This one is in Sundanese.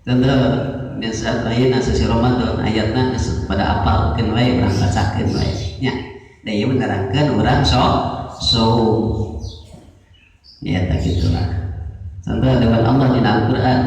Tentu di saat ayeuna sasi Ramadan, ayatna geus pada apalkeun wae, urang bacakeun wae nya. Da ieu menerangkeun urang so saum ya, tak gitulah. Contoh dengan Allah di Al-Qur'an.